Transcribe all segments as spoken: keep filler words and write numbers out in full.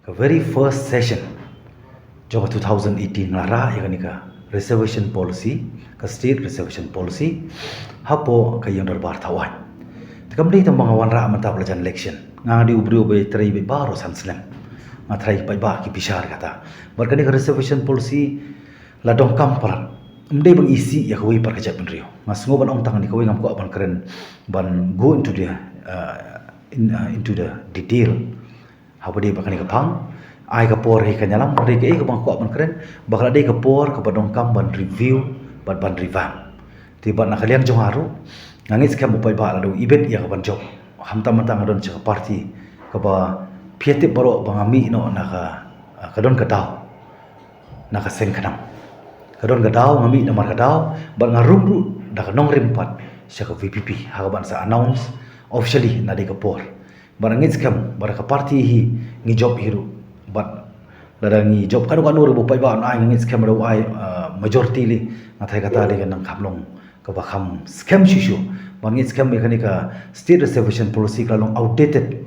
The very first session jong ka two thousand eighteen nga la rah ïa kane ka reservation policy, ka state reservation policy, hapoh ka ïing dorbar Thawaiñ. Te kam dei tang ba nga wanrah mynta ba la jan election. Nga dei u briew ba trei beit baroh san snem. Nga trei beit ba ki bishar kata. Bad kane ka reservation policy la donkam palat. Ym dei ban isih ïa kawei pat ka jaitbynriew. Nga sngew ban ong tang kane kawei, ngam kwah ban kren ban go into the, uh, in, uh, into the detail. Haba dei ba kane ka phang, ai ka por hi ka ïalam, dei kaei kaba nga kwah ban kren, ba ka la dei ka por kaba donkam ban review bad ban revamp. Te bad na ka liang jong nga ruh, nga ngeit skhem u paidbah la dei ibit ïa ka ban jop. Khamtam mynta nga don sha ka party kaba phi tip baroh ba nga mih noh na ka, ah, ka don ka daw na ka seng khnang. Ka don ka daw, nga mih namar ka daw, bad nga rung ruh da ka nongrim pat sha ka V P P, ha kaban sa announce officially na dei ka por. Bad nga ngeit skhem ba da ka party hi ngi jop hi ruh, bad lada ngi jop kano kano ruh ba u paidbah un ai, nga ngeit skhem ba da u ai, uh, majority lei. Nga tharai kata dei ka nang kham long kaba kham skhem shuh shuh. Bad nga ngeit skhem ba kane ka state reservation policy ka la long outdated.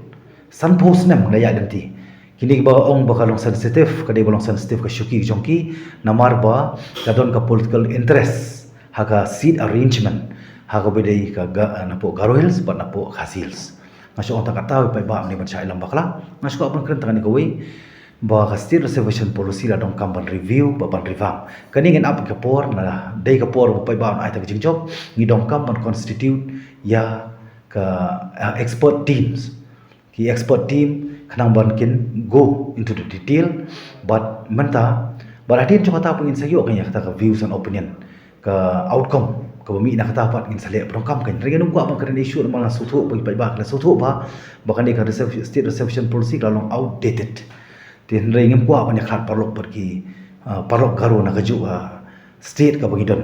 Sanphew snem la ïaid lynti. Kine kiba ong ba ka long sensitive, ka dei ba long sensitive ka shuki jong ki, namar ba ka don ka political interest ha ka seat arrangement ha kaba dei ka Ga-, napoh Garo Hills bad napoh Khasi Hills. Nga shu ong tang kata, u paidbah, ym dei ban shah ïalam bakla. Nga shu kwah ban kren tang kane kawei, ba ka state reservation policy la donkam ban review bad ban revamp. Kane ngin ap ka por, na dei ka por ba u paidbah un ai ïa ka jingjop, ngi donkam ban constitute ïa ka, uh, expert teams. Ki expert team khnang ban kin go into the detail, bad mynta, bad hadien jong kata pat ngin sa ïoh ka, ïa kata ka views and opinion, ka outcome kaba mih na kata pat ngin sa leh pyndonkam. Kan ring ïa num kwah ban kren issue namar nga sngewthuh ba ki paidbah ki la sngewthuh ba, ba kane ka reserv-, state reservation policy ka la long outdated. Te hynrei ngim kwah ban ïakhlad paralok bad ki, ah, paralok Garo na kajuh, ah, state kaba ngi don.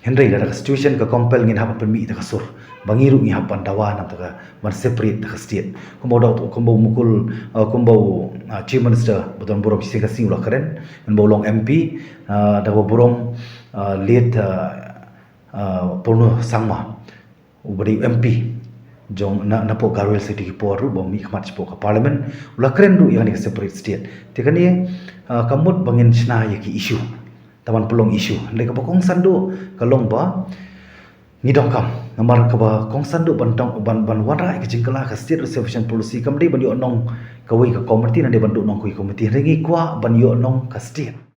Hynrei lada ka situation ka compel, ngin hap ban pynmih ïa ka sur ba ngi ruh ngi hap ban dawa namar ka ban separate da ka state. Kumba u Dok-, kumba u Mukul, ah, kumba u, ah, Chief Minister ba don burom shisien ka sngi u la kren, kumba u long M P, ah, da kaba burom, ah, late, ah, ah, Purno Sangma, uba dei u M P jong na, napoh Garo Hills City ki por ruh, ba mih khmat shapoh ka Parliament, u la kren ruh ïa kane ka separate state. Te kane, ah, ka mut ba ngin shna ïa ki issue, tang ban pynlong issue. Hynrei kaba kongsan duh ka long ba ngi donkam, namar kaba kongsan duh ban dong, ban, ban wanrah ïa ka jingkylla ka state reservation policy kam dei ban ïoh nong kawei ka committee, ne dei ban duh nong kawei ka committee. Hynrei ngi kwah ban ïoh nong ka state.